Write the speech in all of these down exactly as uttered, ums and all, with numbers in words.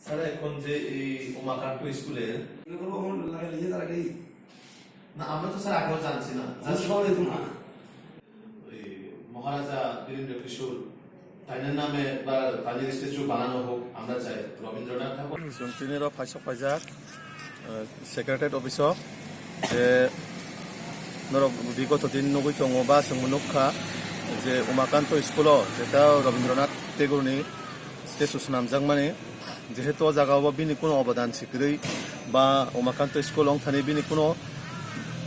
স্যার, এখন যে এই উমাকান্ত স্কুলে এগুলো এখন লাগাই নিয়ে তারা এই না, আমরা তো স্যার আগেও জানছি না। আমি সবাই এখন না। এই মহারাজা বীরেন্দ্র কিশোর তাইনের নামে বা তাইনের স্ট্যাচু বানানো হোক, আমরা চাই রবীন্দ্রনাথ ঠাকুর। Chwng tini rok phaisok paijak, eh, Secretariat office o, je norok bigoto din nugwi tongo ba chwngbo nukha je Umakanto school o jeta Rabindranath Tagore ni statue swnamjakmani, jehetu o jaga o bini kuno obodan si kwrwi ba Umakanto school wngthani bini kuno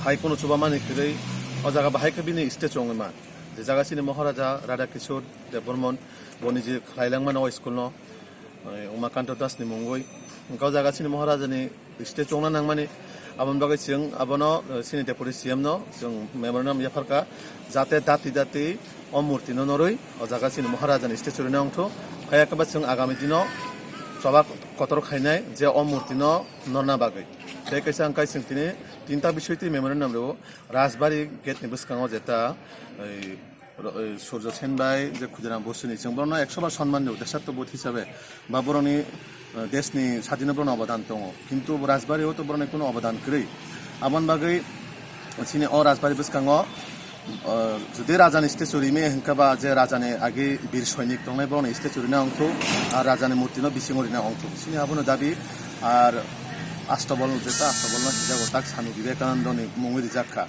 hai kuno chubamani kwrwi o jaga bahai khe bini statue wngwi man. Je jaga chini Maharaja Radha Kishore Debbarman bo niji khlai langmano o school no, eh, Umakanto Das ni mungwi. Wngkha o jaga chini Maharaja ni statue wngna nangmani. Aboni bagwi chwng abono, eh, chini Deputy C M no chwng memorandum yapharkha, jate dati dati o murti no norwi o jaga chini Maharaja ni statue rwna wngthu. Phai khe ba chwng agami dino choba kotor khainai je o murti no norna bagwi. Tei kaisa wngkha chwng tini tinta bisoi twi memorandum rwo, Rajbari gate ni bwskango jeta, eh, Ro-, eh, Surjo Sen bai je Khudiram Bosuni, chwng borokno ekso bar sonman rw, deshatto bod hisabe, ba borokni, eh, desni sadino borokno obodan tongo, kintu Rajbari o to borokni kuno obodan kwrwi. Aboni bagwi chini o Rajbari bwskango, eh, jodi rajani statue rime hinkhe ba je rajani agi bir soinik tongnai borokni statue rina wngthu, ar rajani murtino bisingo rina wngthu. Chini abono dabi, ar Astobol, jeta Astobolno sijago tak Swami Vivekanandoni mungwi rijak kha.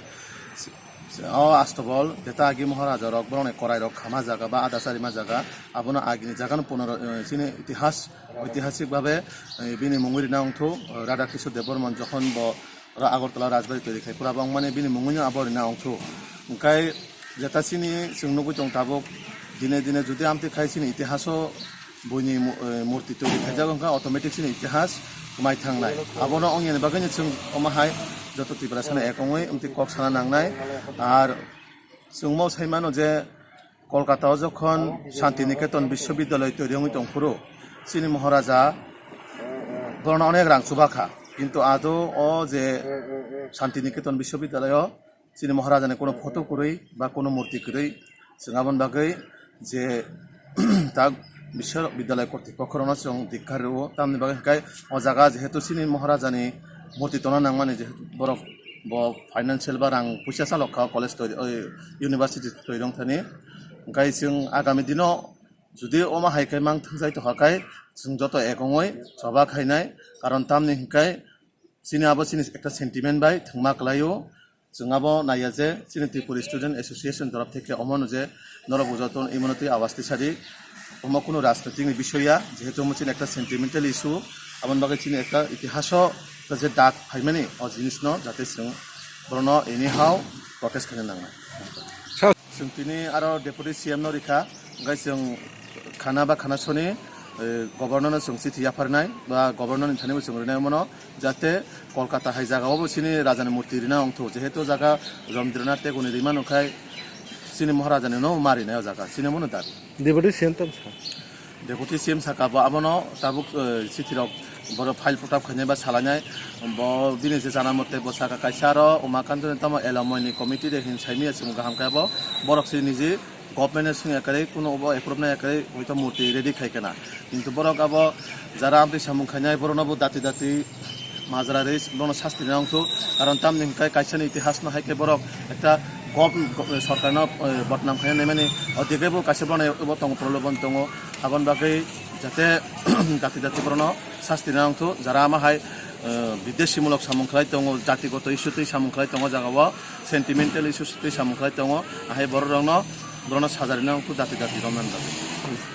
O Astobol, jeta agi Maharaja rok, borokni korai rok khama jaga ba ada chari ma jaga, abono agini jaga no punoro, eh, chini itihas, oitihasik babe, eh, bini mungwi rina wngthu, eh, Radha Kishore Debbarman jokhon bo ro Agartala Rajbari twi khai pura bo wngmani bini mungwi no abo rina wngthu. Hwnkhe jeta chini chwng nugwi tong tabuk, dine dine jodi amtwi khai chini itihaso buini mu-, eh, murti twi khaijak wngkha, automatic chini itihas mai thangnai. Abono ongya ni bagwi no chwng omo hai joto Tiprasa no ek ongwi amtwi kok sana nangnai. Ar chwng mo sai mano je Kolkata o jokhon Shanti Niketan Biswabidyalay toiri wngwi tongphuru, chini Maharaja borokno onek rang chuba kha, kintu ado o je Shanti Niketan Biswabidyalay o chini Maharajani kuno photo kwrwi ba kuno murti kwrwi, chwng aboni bagwi je tak Biswabidyalay kortipokkhorokno chwng dikkar rwo. Tamni bagwi hwnkhe o jaga jehetu chini Maharajani murti tongna nangmani, jehetu borok bo financial ba rang puisa chalok kha college toi, oi, university toi rwng thani. Hwnkhe chwng agami dino jodi omo hai khe mang thwngjai tongkha khe chwng joto ek ongwi choba khainai, karon tamni hwnkhe chini abo chini ekta sentiment bai thwngma kwlaio. Chwng abo naiya je chini Tripura Student Association torof theke omono je norok bo joto imano twi awas tisadi, omo kunu rajnitik ni bisoy ya, jehetu omo chini ekta sentimental issue, aboni bagwi chini ekta itihaso je dak phaimani o jinisno jate chwng borokno anyhow protest khaina nangnai. Chwng tini aro Deputy C M no rikha, hwnkhe chwng khana ba khana soni, eh, Governor no chwng chithi yapharnai ba Governor ni thani bo chwng rinai mano, jate Kolkata hai jaga o bo chini rajani murti rina wngthu, jehetu jaga Rabindranath Tagore ni rima nungkhai chini Maharajani no ma rinai o jaga, chini mano dabi. Deputy C M tamo sa? Deputy C M saka bo abono tabuk, eh, chithi rok borok file photo khainai ba salainai. Bo bini je jana mote bo saka kaisa aro Umakanto ni tamo alumni committee de hin saimia chwng kaham khe bo borok se niji government ni swngya kwrwi kuno bo approve nai kwrwi hoito murti ready khai kana. Kintu borok abo jara amtwi samung khainai borokno bo dati dati majra rwi bono sasti rina wngthu. Karon tamni hwnkhe kaisani itihasno hai khe borok ekta gov-, gov-, sorkarno, eh, bodnam khaina naimani o degebo kaisa bono bo tongo, problem tongo. Aboni bagwi jate dati dati borokno sasti rina wngthu, jara ama hai, eh, bideshi mulok samung khlai tongo, jatigoto issue twi samung khlai tongo, jagao sentimental issue twi samung khlai tongo, ahai borok rokno, borokno sajari rina wngthu dati dati romnani bagwi.